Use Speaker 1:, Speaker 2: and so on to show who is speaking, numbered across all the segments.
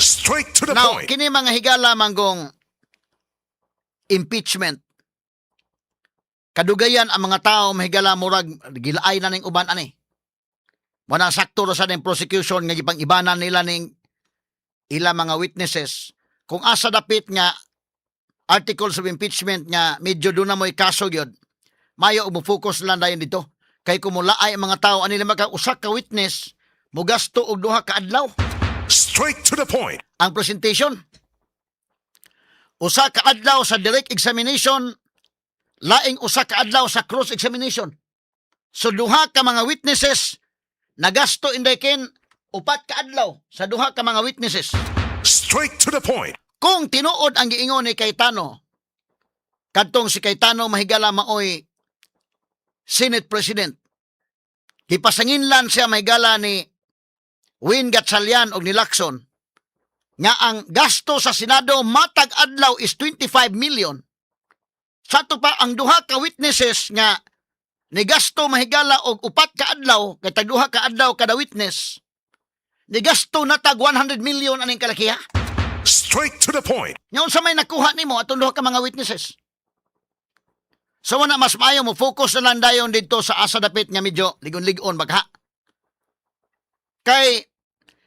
Speaker 1: Straight to the
Speaker 2: Now,
Speaker 1: point.
Speaker 2: Kini mga higala manggong impeachment. Kadugayan ang mga tao, mahigala, murag gilaay na ning uban ani. Mo sakto ra sa ning prosecution nga gipang ibanan nila ning ila mga witnesses kung asa dapit nga articles of impeachment nga medyo doon na mo'y kaso gyud. Mayo og mo-focus lang dayon dito. Kay kung mulaay ang mga tao ani maka usa ka witness mugasto og 2 ka adlaw
Speaker 1: Straight to the point.
Speaker 2: Ang presentation. 1 ka adlaw sa direct examination, laing 1 ka adlaw sa cross examination. So duha ka mga witnesses, nagasto inday ken 4 ka adlaw sa duha ka mga witnesses.
Speaker 1: Straight to the point.
Speaker 2: Kung tinuod ang giingon ni Cayetano, kadtong si Cayetano, mahigala, maoy Senate President, gipasanginlan siya, mahigala, ni Win Gatchalian og ni Lacson nga ang gasto sa Senado matag adlaw is 25 million. Sa ato pa ang duha ka witnesses nga nigasto, mahigala, og 4 ka adlaw, kay tag 2 ka adlaw kada witness, nigasto na tag 100 million aning kalakiha.
Speaker 1: Straight to the point.
Speaker 2: Nya unsa may nakuha nimo atong duha ka mga witnesses? So wala, mas maayo mo focus na lang dayon didto sa asa dapit nga medyo ligon-ligon bagha. Kay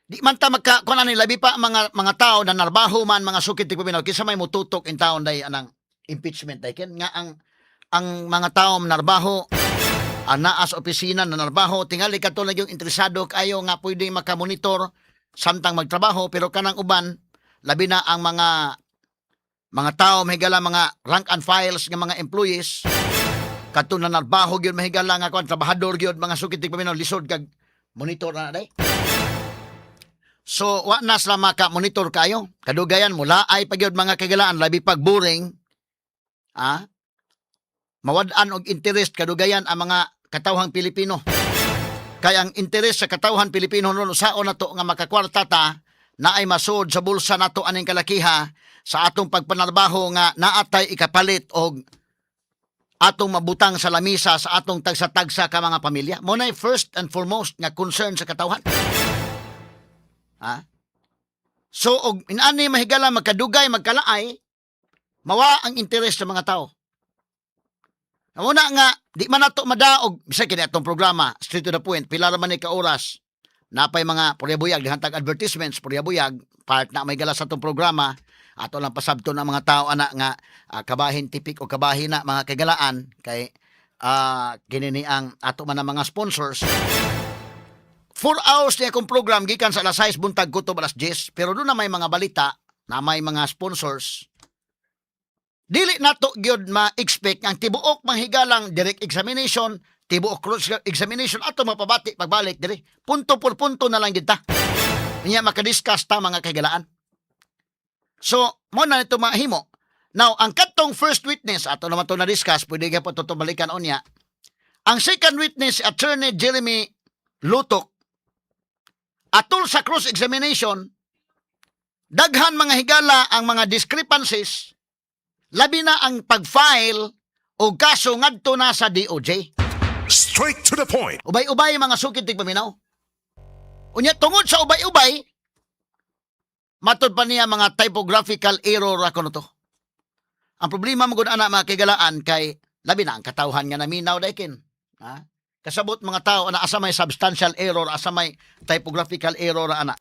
Speaker 2: di man ta magka kun ani, labi pa ang mga tao na narbaho man, mga sukit tigpaminaw, kinsa may mututok in taon day anang impeachment day ken nga ang mga tao narbaho, ang naa sa opisina na narbaho, tingali kadto lang yung interesado kayo nga pwede makamonitor samtang magtrabaho, pero kanang uban, labi na ang mga tao, mahigala, mga rank and files nga mga employees, kadto na narbaho gyud, mahigala, nga kuan, trabahador gyud, mga sukit tigpaminaw, lisod kag monitor na day. So wa na sila maka monitor kayo. Kadugayan mula ay pagyud, mga kagalaan, labi pag boring, mawad-an og interest kadugayan ang mga katawhang Pilipino. Kay ang interes sa katawhan Pilipino ron usaon nato nga makakwarta ta na ay masud sa bulsa nato aning kalakiha sa atong pagpanarbaho nga naatay ikapalit og atong mabutang sa lamisa sa atong tagsa-tagsa ka mga pamilya. Mo na first and foremost nga concern sa katawhan. Ha? So og inani, mahigala, magkadugay magkalaay, mawa ang interes sa mga tao. Muna nga di man nato madaog bisag kini atong programa, Straight to the Point, pila ra man ni ka oras, napay mga puryabuyag dihantag advertisements, puryabuyag part na may gala sa atong programa. Ato lang pasabto ng mga tao ana nga kabahin tipik o kabahin na, mga kagalaan, kay kini ni ang ato man ang mga sponsors. 4 hours niya akong program gikan sa alas 6 buntag kutob alas 10, pero doon na may mga balita na may mga sponsors. Dili nato gyud ma-expect ang tibuok manghigalang direct examination, tibuok cross examination ato mapabati pagbalik diri. Punto por punto na lang gyud ta. Nya makadiscuss ta, mga kagalaan. So, mo na nito mahimo. Now, ang katong first witness, ato naman to na-discuss, pwede ka po to balikan unya. Ang second witness, Attorney Jeremy Lotoc, atol sa cross-examination, daghan, mga higala, ang mga discrepancies, labi na ang pag-file o kaso ngadto na sa DOJ.
Speaker 1: Straight to the point.
Speaker 2: Ubay-ubay, mga sukit tigpaminaw. Unya tungod sa ubay-ubay, matod pa niya mga typographical error ako no to. Ang problema mo gud ana, mga kigalaan, kay labi na ang katawhan nga naminaw daykin. Ha? Kasabot mga tao na asa may substantial error, asa may typographical error ana.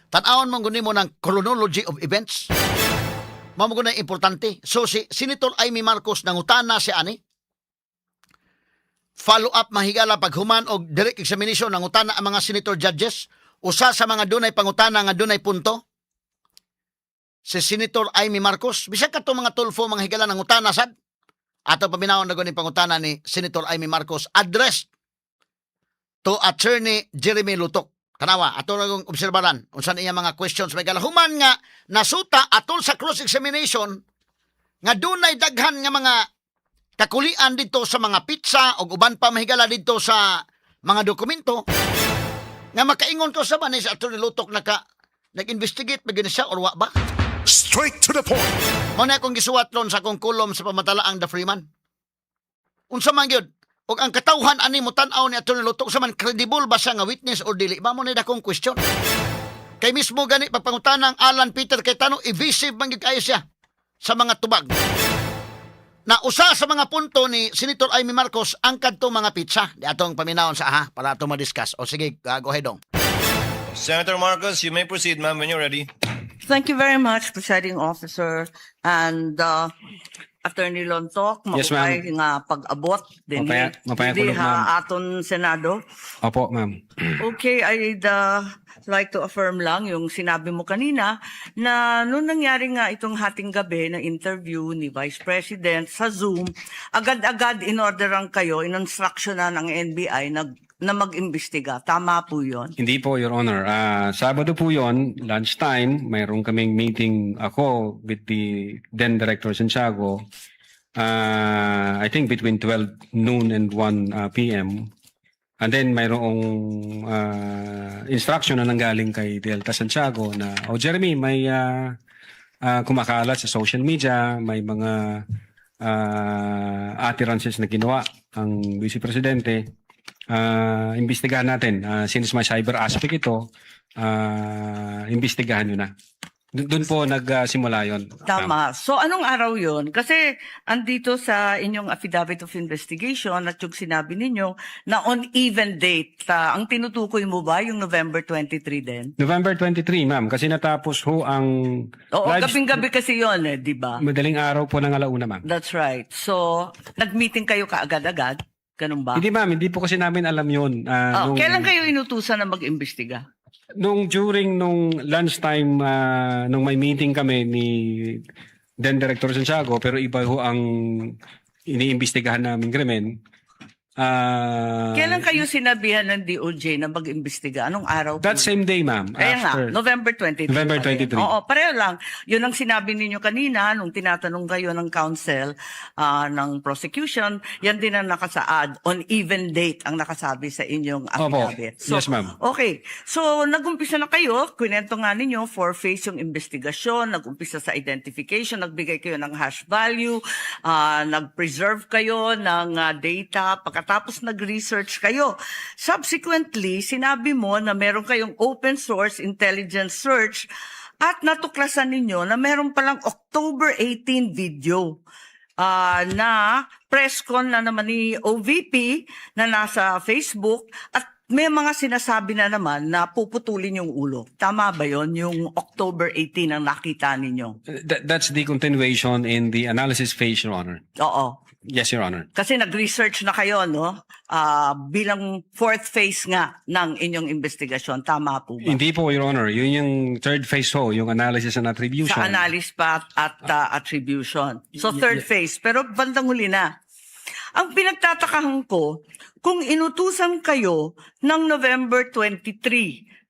Speaker 2: Tan-awon mo gud nimo ng chronology of events. Mao mo na importante. So si Senator Imee Marcos nangutana si ani follow up, mahigala, paghuman og direct examination, nangutana ang mga senator judges. Usa sa mga dunay pangutana nga dunay punto si Senator Imee Marcos. Bisag kato mga Tulfo, mga higala, nangutana sad. Ato paminawon na guni pangutana ni Senator Imee Marcos addressed to Attorney Jeremy Lotoc. Tanawa, ato na kong obserbaran unsa niya mga questions may human nga nasuta atol sa cross examination nga dunay daghan nga mga kakulian dito sa mga petsa o uban pa, mahigala, dito sa mga dokumento nga makaingon ko sa ba ni si Attorney Lotoc, naka nag-investigate ba gyud siya or wa ba?
Speaker 1: Straight to the point.
Speaker 2: Mao na akong gisuwat ron sa akong kolumn sa pamatalaang The Freeman. Unsa man gyud og ang katawhan ani mo tan-aw ni Attorney Lotoc, sa man credible ba siya nga witness or dili ba? Mo na akong question. Kay mismo gani pagpangutanang Alan Peter Cayetano, evasive man gyud kaayo siya sa mga tubag. Na usa sa mga punto ni Senator Imee Marcos ang kadto mga petsa. Di atong paminawon sa aha para ato ma-discuss. O sige, go ahead, Dong.
Speaker 3: Senator Marcos, you may proceed, ma'am, when you're ready.
Speaker 4: Thank you very much, Presiding Officer. And Attorney Lontok,
Speaker 5: Yes, ma'am.
Speaker 4: maupay nga pag-abot din
Speaker 5: Mapaya
Speaker 4: dinhi
Speaker 5: kulog, ma'am.
Speaker 4: aton Senado.
Speaker 5: Opo, ma'am.
Speaker 4: Okay, I'd like to affirm lang yung sinabi mo kanina na noong nangyari nga itong hating gabi na interview ni Vice President sa Zoom, agad-agad inorderan kayo, in-instruction na ng NBI na mag-imbestiga. Tama po yun?
Speaker 5: Hindi po, Your Honor. Sabado po yon, lunchtime, mayroon kaming meeting ako with the then Director Santiago. I think between 12 noon and 1 p.m. And then mayroong instruction na nanggaling kay Delta Santiago na, "Oh Jeremy, may kumakalat sa social media, may mga utterances na ginawa ang Vice Presidente. Imbestigahan natin. Since may cyber aspect ito, imbestigahan nyo na." Doon po nagsimula yon.
Speaker 4: Tama. So anong araw yon? Kasi andito sa inyong affidavit of investigation at yung sinabi ninyo na on even date, ang tinutukoy mo ba yung November 23 din?
Speaker 5: November 23, ma'am, kasi natapos ho ang
Speaker 4: Oo,
Speaker 5: live-
Speaker 4: gabing-gabi kasi yon eh, di ba?
Speaker 5: Madaling araw po ng alauna, ma'am.
Speaker 4: That's right. So, nag-meeting kayo kaagad-agad? Ganun ba?
Speaker 5: Hindi, ma'am, hindi po kasi namin alam yun.
Speaker 4: Oh, kailan kayo inutusan na mag-imbestiga?
Speaker 5: Nung during nung lunchtime, nung may meeting kami ni then Director Santiago, pero iba ho ang iniimbestigahan namin krimen.
Speaker 4: Kailan kayo sinabihan ng DOJ na mag-imbestiga? Anong araw po?
Speaker 5: That same day, ma'am.
Speaker 4: Kaya nga,
Speaker 5: After.
Speaker 4: November 23
Speaker 5: November
Speaker 4: pa rin.
Speaker 5: 23.
Speaker 4: Oo, pareho lang. Yun ang sinabi ninyo kanina nung tinatanong kayo ng counsel ng prosecution, yan din ang nakasaad on even date ang nakasabi sa inyong
Speaker 5: Opo.
Speaker 4: affidavit.
Speaker 5: Yes, ma'am.
Speaker 4: Okay. So, nagumpisa na kayo, kwento nga ninyo, four phase yung investigasyon, nagumpisa sa identification, nagbigay kayo ng hash value, nag-preserve kayo ng data, pagkatapos nag-research kayo. Subsequently, sinabi mo na meron kayong open source intelligence search at natuklasan ninyo na meron palang October 18 video na press con na naman ni OVP na nasa Facebook at may mga sinasabi na naman na puputulin yung ulo. Tama ba yon, yung October 18 ang nakita ninyo?
Speaker 5: That's the continuation in the analysis phase, Your Honor.
Speaker 4: Oo.
Speaker 5: Yes, Your Honor.
Speaker 4: Kasi nag-research na kayo, no? Bilang fourth phase nga ng inyong investigasyon. Tama po ba?
Speaker 5: Hindi po, Your Honor. Yun yung third phase ho, yung analysis and attribution.
Speaker 4: Sa analysis pa at attribution. So third phase, pero bandang huli na. Ang pinagtatakahan ko, kung inutusan kayo ng November 23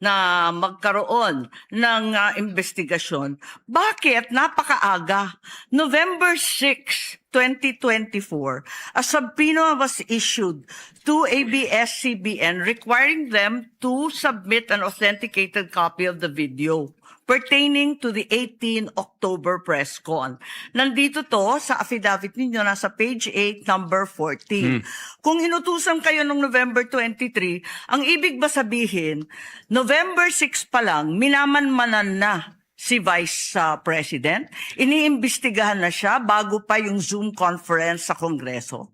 Speaker 4: na magkaroon ng investigasyon, bakit napakaaga? November 6, 2024, a subpoena was issued to ABS-CBN requiring them to submit an authenticated copy of the video pertaining to the 18 October press con. Nandito to sa affidavit ninyo, nasa page 8, number 14. Kung inutusan kayo noong November 23, ang ibig ba sabihin, November 6 pa lang, minamanmanan na si Vice President? Iniimbestigahan na siya bago pa yung Zoom conference sa Kongreso?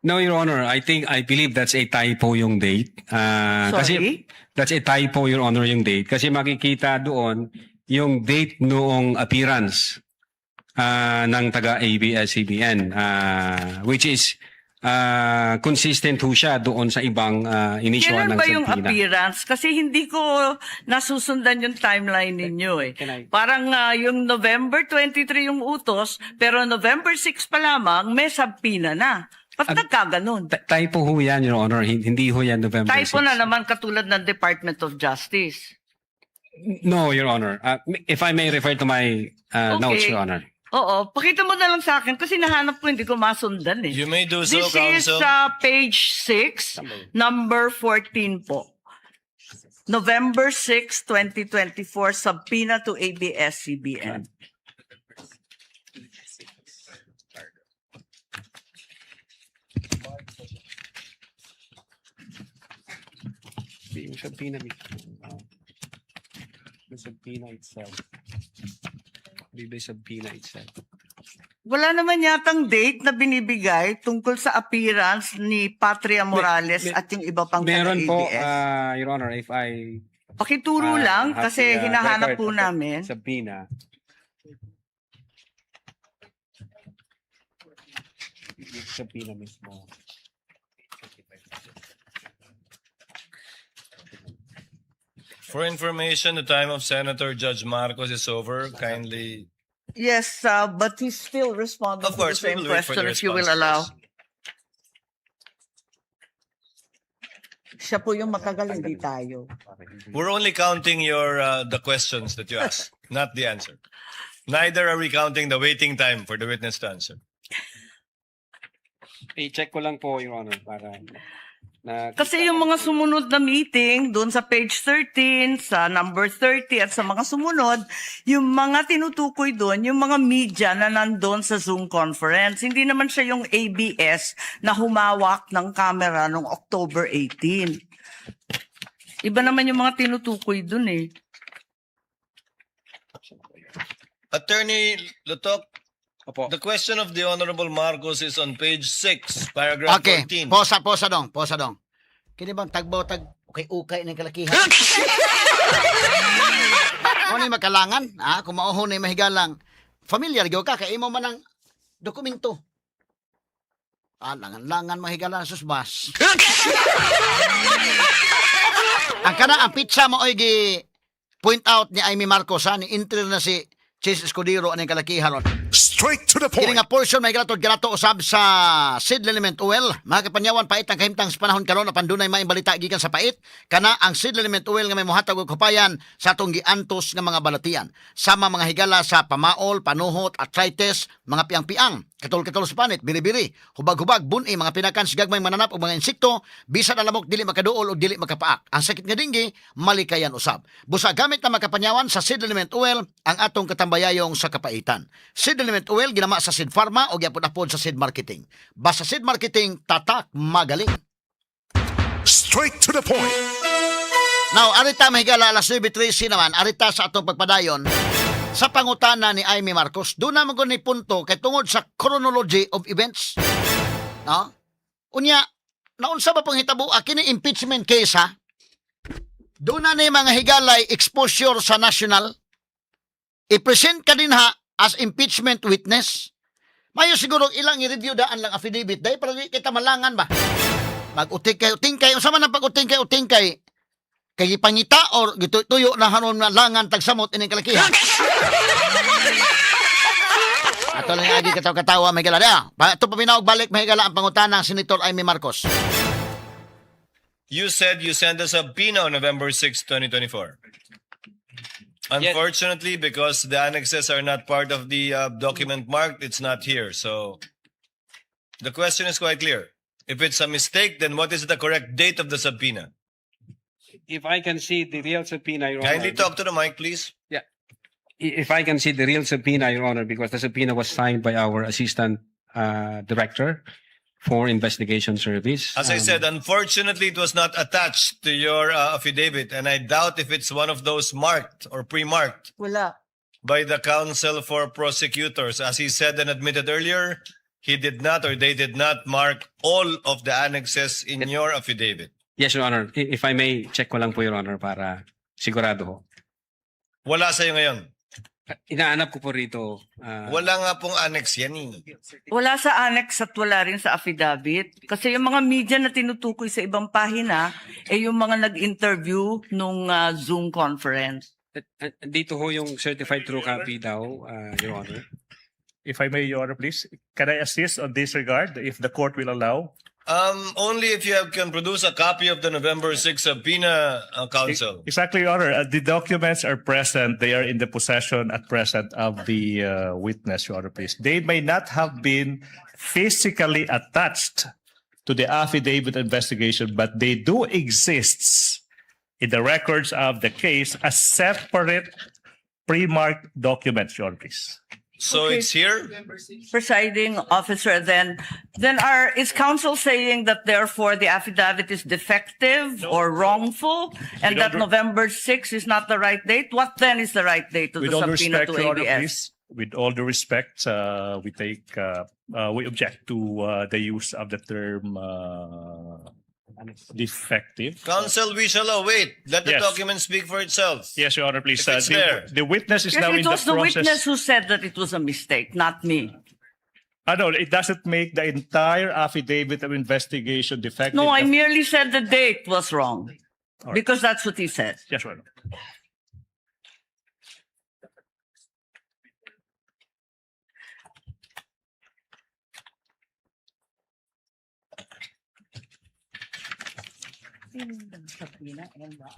Speaker 5: No, Your Honor. I believe that's a typo yung date.
Speaker 4: Sorry?
Speaker 5: Kasi that's a typo, Your Honor, yung date. Kasi makikita doon yung date noong appearance ng taga ABS-CBN, which is consistent ho siya doon sa ibang inisyuan
Speaker 4: Kailan
Speaker 5: ng
Speaker 4: ba yung
Speaker 5: subpoena.
Speaker 4: appearance? Kasi hindi ko nasusundan yung timeline ninyo eh.
Speaker 5: Can I-
Speaker 4: Parang yung November 23 yung utos, pero November 6 pa lamang may subpoena na. Ba't nagkaganon?
Speaker 5: Typo ho yan, Your Honor. Hindi ho yan November
Speaker 4: Typo
Speaker 5: 6.
Speaker 4: na naman katulad ng Department of Justice.
Speaker 5: No, Your Honor. If I may refer to my notes, Your Honor.
Speaker 4: Oo, pakita mo na lang sa akin kasi nahanap ko, hindi ko masundan eh.
Speaker 3: You may do so,
Speaker 4: This is
Speaker 3: counsel.
Speaker 4: Page 6, number 14 po. November 6, 2024, subpoena to ABS-CBN.
Speaker 5: Yung subpoena mismo. The subpoena itself. The subpoena itself.
Speaker 4: Wala naman yatang date na binibigay tungkol sa appearance ni Patria Morales at yung iba pang
Speaker 5: Meron po,
Speaker 4: taga-ABS.
Speaker 5: Your Honor, if I
Speaker 4: Pakituro lang
Speaker 5: have
Speaker 4: kasi
Speaker 5: the
Speaker 4: hinahanap
Speaker 5: record
Speaker 4: po
Speaker 5: of the
Speaker 4: namin.
Speaker 5: subpoena. Yung subpoena mismo.
Speaker 3: For information, the time of Senator Judge Marcos is over. Kindly,
Speaker 4: Yes, but he's still responding
Speaker 3: Of
Speaker 4: to the
Speaker 3: course, we
Speaker 4: same
Speaker 3: will wait for
Speaker 4: question
Speaker 3: the
Speaker 4: if you will
Speaker 3: response
Speaker 4: allow.
Speaker 3: first.
Speaker 4: Siya po yung matagal, hindi tayo.
Speaker 3: We're only counting your the questions that you asked, not the answer. Neither are we counting the waiting time for the witness to answer.
Speaker 5: I-check ko lang po, Your Honor, para na
Speaker 4: Kasi yung mga sumunod na meeting, doon sa page 13, sa number 30, at sa mga sumunod, yung mga tinutukoy doon, yung mga media na nandun sa Zoom conference. Hindi naman siya yung ABS na humawak ng camera noong October 18. Iba naman yung mga tinutukoy doon eh.
Speaker 3: Attorney Lutok,
Speaker 5: Opo.
Speaker 3: the question of the Honorable Marcos is on page 6, paragraph
Speaker 2: Okay,
Speaker 3: 14.
Speaker 2: posa, posa dong, posa dong. Kini bang tagbaw tag ukay-ukay ng kalakihan? Mo ni makalangan, ha? Kung mauhon ni mahigalang, familiar gyud ka kay imo man ang dokumento. Ah, langan-langan mahigalang susbas. Ang kana ang pizza mo oy gi point out ni Imee Marcos, ha, ni entry na si Chiz Escudero aning kalakihan ron.
Speaker 1: Straight to the
Speaker 2: Kini
Speaker 1: point.
Speaker 2: nga portion may galatod ganato usab sa seed liniment oil. Mga kapanyawan, pait ang kahimtang sa panahon karon apan dunay maayong balita gikan sa pait. Kana ang seed liniment oil nga may mohatag og hupayan sa atong giantos nga mga balatian. Sama mga higala sa pamaol, panuhot, arthritis, mga piang-piang, katol-katol sa panit, biri-biri, hubag-hubag, buni, mga pinakan sa gagmay mananap o mga insekto, bisan alamok dili makaduol o dili makapaak. Ang sakit nga dinggi, malikayan usab. Busa gamit na makapanyawan sa seed liniment oil ang atong katambayayong sa kapaitan. Seed liniment oil ginama sa Seed Pharma o gyapon-apod sa Seed Marketing. Basta Seed Marketing, tatak magaling.
Speaker 1: Straight to the point.
Speaker 2: Now, arita mahigala alas 9:13 naman, arita sa atong pagpadayon sa pangutana ni Imee Marcos. Doon naman ko ni punto kay tungod sa chronology of events. No? Unya, naunsa ba pang hitabo kini impeachment case, ha? Doon na ni mga higalay exposure sa national. I-present ka din ha as impeachment witness. Mayo siguro ilang i-review daan lang affidavit dahil para di kita malangan ba. Mag-utingkay, utingkay, unsa man ang pag-utingkay, utingkay? Kay gipangita or gituyo na hanon na langan tagsamot ining kalakihan. Ato lang agi katawa-katawa may gala. Ito paminaw balik may gala ang pangutana ng Senator Imee Marcos.
Speaker 3: You said you sent us a subpoena on November 6, 2024. Unfortunately, because the annexes are not part of the document marked, it's not here. So the question is quite clear. If it's a mistake, then what is the correct date of the subpoena?
Speaker 5: If I can see the real subpoena, Your Honor.
Speaker 3: Kindly talk to the mic, please.
Speaker 5: If I can see the real subpoena, Your Honor, because the subpoena was signed by our assistant director for investigation service.
Speaker 3: As I said, unfortunately, it was not attached to your affidavit, and I doubt if it's one of those marked or pre-marked
Speaker 4: Wala.
Speaker 3: By the counsel for prosecutors. As he said and admitted earlier, he did not or they did not mark all of the annexes in your affidavit.
Speaker 5: Yes, Your Honor. If I may, check ko lang po, Your Honor, para sigurado ho.
Speaker 3: Wala sa'yo ngayon.
Speaker 5: Inaanap ko po rito.
Speaker 3: Wala nga pong annex yan eh.
Speaker 4: Wala sa annex at wala rin sa affidavit. Kasi yung mga media na tinutukoy sa ibang pahina, eh yung mga nag-interview nung Zoom conference.
Speaker 5: Dito ho yung certified true copy daw, Your Honor.
Speaker 6: If I may, Your Honor, please, can I assist on this regard, if the court will allow?
Speaker 3: Only if you can produce a copy of the November 6 subpoena, counsel.
Speaker 6: Exactly, Your Honor. The documents are present. They are in the possession at present of the witness, Your Honor, please. They may not have been physically attached to the affidavit investigation, but they do exist in the records of the case as separate pre-marked documents, Your Honor, please.
Speaker 3: So
Speaker 4: Okay.
Speaker 3: it's here?
Speaker 4: Presiding officer, then is counsel saying that therefore the affidavit is defective or wrongful and
Speaker 6: With all
Speaker 4: that
Speaker 6: due-
Speaker 4: November 6 is not the right date? What then is the right date of
Speaker 6: With
Speaker 4: the
Speaker 6: all due
Speaker 4: subpoena
Speaker 6: respect,
Speaker 4: to
Speaker 6: Your Honor,
Speaker 4: ABS?
Speaker 6: please. With all due respect, we object to the use of the term defective.
Speaker 3: Counsel, we shall await. Let the
Speaker 6: Yes.
Speaker 3: document speak for itself.
Speaker 6: Yes, Your Honor, please.
Speaker 3: If it's there.
Speaker 6: The witness is
Speaker 4: Yes,
Speaker 6: now in
Speaker 4: it
Speaker 6: the
Speaker 4: was the
Speaker 6: process.
Speaker 4: witness who said that it was a mistake, not me.
Speaker 6: Ah, no, it doesn't make the entire affidavit of investigation defective.
Speaker 4: No, I merely said the date was wrong
Speaker 6: All right.
Speaker 4: because that's what he said.
Speaker 6: Yes, Your Honor.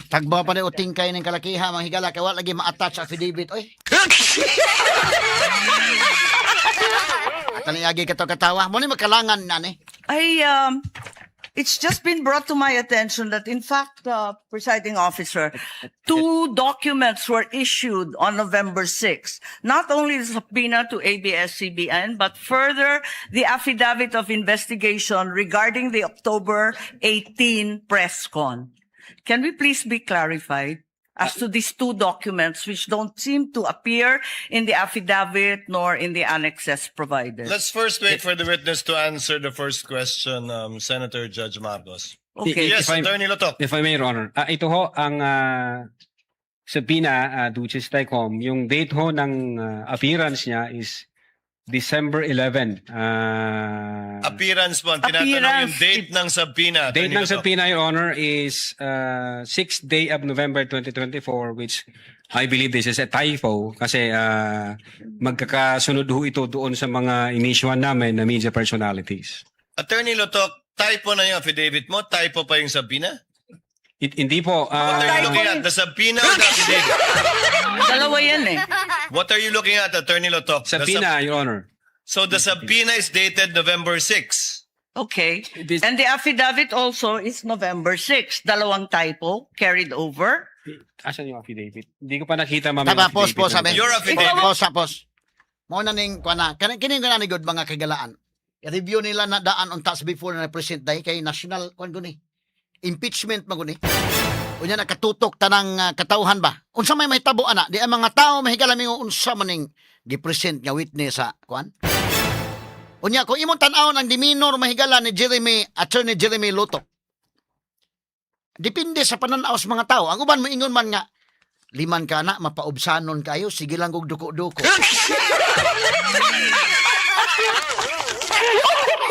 Speaker 2: Tagba pa ni uting kay ning kalakiha mga higala kay wa lagi ma-attach affidavit oy. At agi kato katawa mo ni makalangan na ni.
Speaker 4: It's just been brought to my attention that, in fact, presiding officer, two documents were issued on November 6. Not only the subpoena to ABS-CBN, but further the affidavit of investigation regarding the October 18 press con. Can we please be clarified as to these two documents, which don't seem to appear in the affidavit nor in the annexes provided?
Speaker 3: Let's first wait for the witness to answer the first question, Senator Judge Marcos.
Speaker 4: Okay.
Speaker 3: Yes,
Speaker 5: If
Speaker 3: Attorney Lotok.
Speaker 5: If I may, Your Honor. Ito ho ang subpoena duces tecum. Yung date ho ng appearance niya is December 11.
Speaker 3: Appearance po. Ang tinatanong yung
Speaker 4: Appearance.
Speaker 3: date ng subpoena.
Speaker 5: Date
Speaker 3: Attorney
Speaker 5: ng
Speaker 3: Lotok.
Speaker 5: subpoena, Your Honor, is 6th day of November 2024, which I believe this is a typo kasi magkakasunod ho ito doon sa mga inisyuan namin na media personalities.
Speaker 3: Attorney Lotok, typo na yung affidavit mo? Typo pa yung subpoena?
Speaker 5: Hindi po.
Speaker 3: What are you
Speaker 4: Typo
Speaker 3: looking at?
Speaker 4: yun.
Speaker 3: The subpoena or the affidavit?
Speaker 4: Dalawa yan eh.
Speaker 3: What are you looking at, Attorney Lotok?
Speaker 5: Subpoena, Your Honor.
Speaker 3: So the subpoena is dated November 6.
Speaker 4: Okay.
Speaker 5: This-
Speaker 4: And the affidavit also is November 6. Dalawang typo carried over.
Speaker 5: Asan yung affidavit? Hindi ko pa nakita, ma'am, yung
Speaker 2: Tama, pause
Speaker 5: affidavit.
Speaker 2: po sabi.
Speaker 3: Your affidavit.
Speaker 2: Pause, pause. Mo na ning kuan na. Kani kini nga ni good mga kagalaan. I-review nila na daan on task before na present dahil kay national kuan guni. Impeachment man guni. Unya nakatutok tanang katawhan ba? Unsa may mahitabo ana? Di ang mga tao mahigala mingon unsa man ning gi-present nga witness sa kuan? Unya kung imong tan-awon ang demeanor mahigala ni Jeremy, Attorney Jeremy Lotok. Depende sa pananaw sa mga tao. Ang uban moingon man nga liman ka na, mapaubsanon kayo, sige lang kog duko-duko.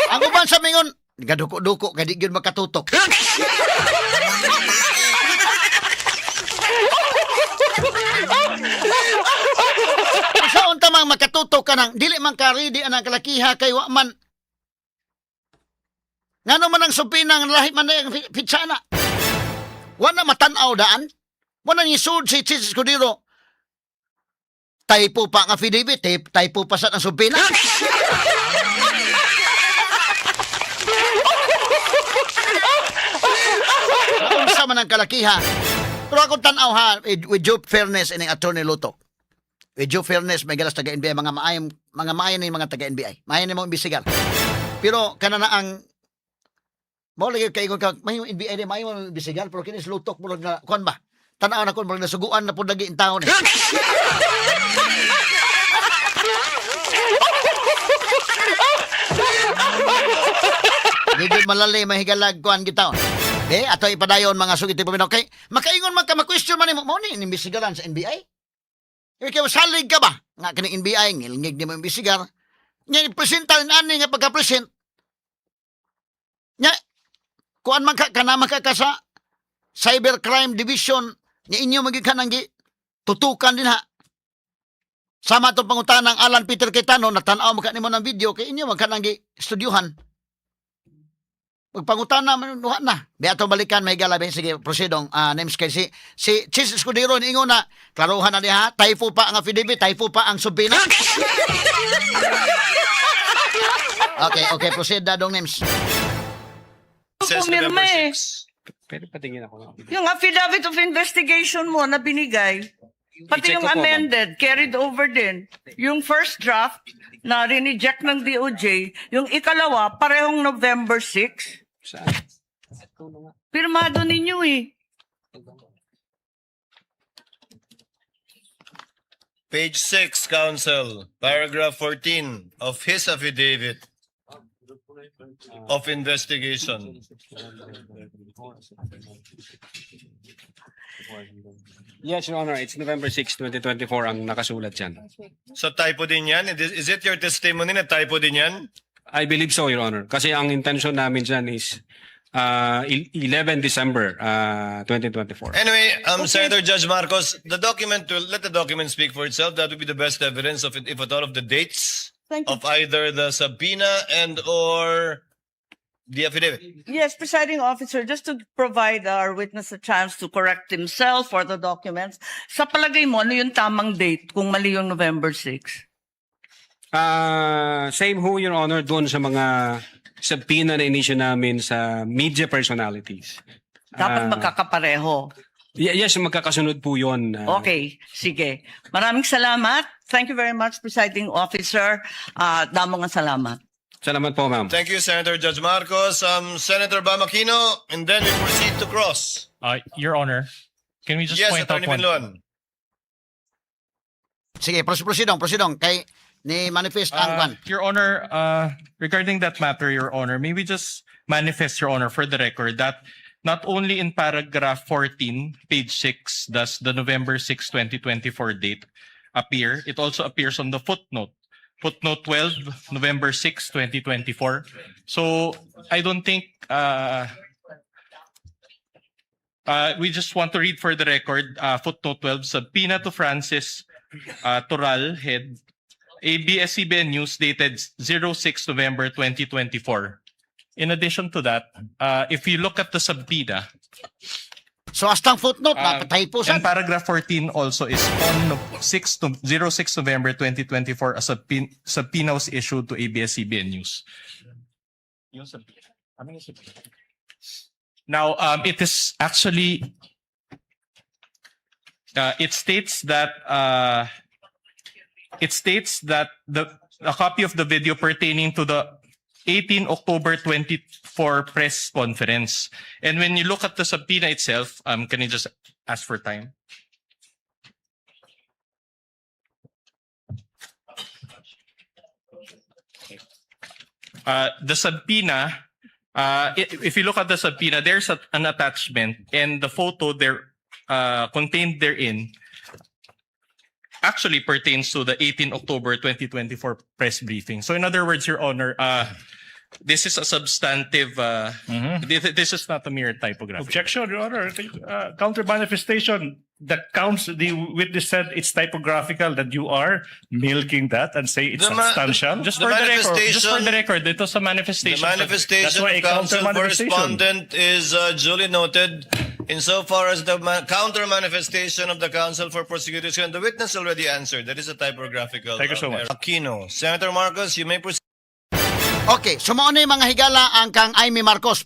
Speaker 2: Ang uban sa mingon, gaduko-duko, kay di gyud makatutok. Sa unta mang makatutok ka nang, dili man ka ready anang kalakiha kay wa man. Ngano man ang supinang lahi man na ang pitsana. Wa na matan-aw daan. Wa na nisud si Chis Escudero. Typo pa ang affidavit, typo pa sa ang supina. Unsa man ang kalakiha. Pero akong tan-aw ha, with due fairness ining Attorney Lotok. With due fairness, may galas taga NBI, mga maayo na yung mga taga NBI. Maayo na yung mga imbestigar. Pero kana na ang mao lagi kay ka may yung NBI ni maayo mo imbestigar pero kinis Lotok murag na kuan ba? Tan-aw na kun murag nasuguan na pud lagi in taon eh. Medyo malali mahigalag kuan gitaon. Eh, ato ipadayon mga sugit paminaw kay makaingon man ka ma-question man nimo mao ni inimbestigaran sa NBI. Eh, kay salig ka ba? Nga kini NBI ngilngig nimo imbestigar. Nya ipresenta ani nga pagka-present. Nya kuan man ka kana man ka sa Cybercrime Division nya inyo magikan ang gi tutukan din ha. Sama itong pangutan ng Alan Peter Cayetano, natanaw mo ka nimo ng video, kay inyo man ka nang gi studyuhan. Pagpangutana man duha na. Di ato balikan may galabi sige proceedong names kay si Chis Escudero niingon na klaruhan na diha typo pa ang affidavit, typo pa ang subpoena. Okay, proceed na dong names.
Speaker 3: Says
Speaker 4: Pumirma
Speaker 3: November
Speaker 4: eh.
Speaker 3: 6.
Speaker 5: Pwede patingin ako ng affidavit.
Speaker 4: Yung affidavit of investigation mo na binigay, Pati
Speaker 5: I-check
Speaker 4: yung
Speaker 5: ko po, ma'am.
Speaker 4: amended, carried over din. Yung first draft na rineject ng DOJ, yung ikalawa, parehong November 6.
Speaker 5: Saan?
Speaker 4: Pirmado ninyo eh.
Speaker 3: Page 6, counsel, paragraph 14 of his affidavit of investigation.
Speaker 5: Yes, Your Honor. It's November 6, 2024 ang nakasulat dyan.
Speaker 3: So typo din yan? Is it your testimony na typo din yan?
Speaker 5: I believe so, Your Honor. Kasi ang intention namin dyan is 11 December 2024.
Speaker 3: Anyway, Senator Judge Marcos, the document will let the document speak for itself. That would be the best evidence of it, if at all, of the dates
Speaker 4: Thank you.
Speaker 3: of either the subpoena and or the affidavit.
Speaker 4: Yes, presiding officer, just to provide our witness a chance to correct himself or the documents. Sa palagay mo, ano yung tamang date kung mali yung November 6?
Speaker 5: Same ho, Your Honor, doon sa mga subpoena na inisyu namin sa media personalities.
Speaker 4: Dapat magkakapareho.
Speaker 5: Yes, magkakasunod po yun.
Speaker 4: Okay, sige. Maraming salamat. Thank you very much, presiding officer. Damo nga salamat.
Speaker 5: Salamat po, ma'am.
Speaker 3: Thank you, Senator Judge Marcos. Senator Bam Aquino, and then we proceed to cross.
Speaker 7: Your Honor, can we just
Speaker 3: Yes,
Speaker 7: point out
Speaker 3: Attorney
Speaker 7: one?
Speaker 3: Binluan.
Speaker 2: Sige, prosidong, prosidong kay ni manifest ang kwan.
Speaker 7: Your Honor, regarding that matter, Your Honor, may we just manifest, Your Honor, for the record that not only in paragraph 14, page 6, does the November 6, 2024 date appear, it also appears on the footnote. Footnote 12, November 6, 2024. So I don't think we just want to read for the record, footnote 12, subpoena to Francis Toral, head, ABS-CBN News dated 06 November 2024. In addition to that, if you look at the subpoena,
Speaker 2: So hastang footnote napatay po
Speaker 7: and
Speaker 2: sa
Speaker 7: paragraph 14 also is on 6 to, 06 November 2024, a subpoena was issued to ABS-CBN News. Yung subpoena. Ano yung subpoena? Now, it is actually, it states that the a copy of the video pertaining to the 18 October 24 press conference. And when you look at the subpoena itself, can you just ask for time? The subpoena, if you look at the subpoena, there's an attachment and the photo there contained therein actually pertains to the 18 October 2024 press briefing. So in other words, Your Honor, this is a substantive, this is not a mere typographic.
Speaker 6: Objection, Your Honor. Counter manifestation. The counts, the witness said it's typographical, that you are milking that and say it's substantial.
Speaker 7: Just
Speaker 3: The
Speaker 7: for the record, just for the record, ito sa
Speaker 3: The
Speaker 7: manifestation.
Speaker 3: manifestation
Speaker 6: That's why
Speaker 3: of
Speaker 6: a
Speaker 3: counsel for
Speaker 6: counter-manifestation.
Speaker 3: respondent is duly noted. Insofar as the counter manifestation of the counsel for prosecutors, and the witness already answered. That is a typographical
Speaker 6: Thank you so much.
Speaker 3: error. Aquino. Senator Marcos, you may proceed.
Speaker 2: Okay, so mao na yung mga higala ang kang Imee Marcos.